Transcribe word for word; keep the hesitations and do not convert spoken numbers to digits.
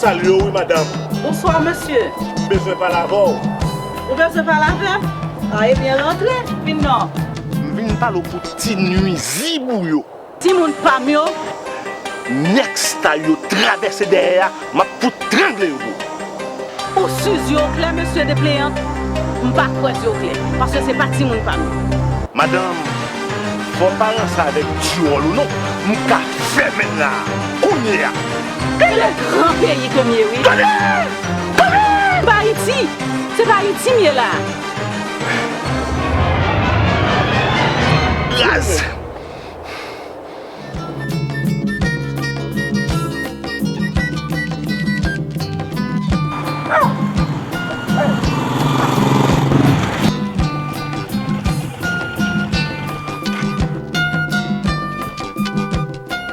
Al yo wi, madanm. Bonswa, mesye. M bezwen pale avè w. Ou bezwen pale avè m? A, ebyen, rantre. Vin non. M vin pale w pou ti nwizib ou yo. Timoun pa m yo. Nèg sa yo travèse dèyè a, m ap fout trangle yo pou ou. Ou sizi yo klè, mesye depleyant? M pa kwè yo klè, paske se pa timoun pa m yo. Madanm, fò w pa ranse avèk dyòl ou non. M ka fèmen l la a, kounye a. Ki le gran peyi ke m ye, wi. Tande! Tande! M pa Ayiti. Se pa Ayiti m ye la. Raz!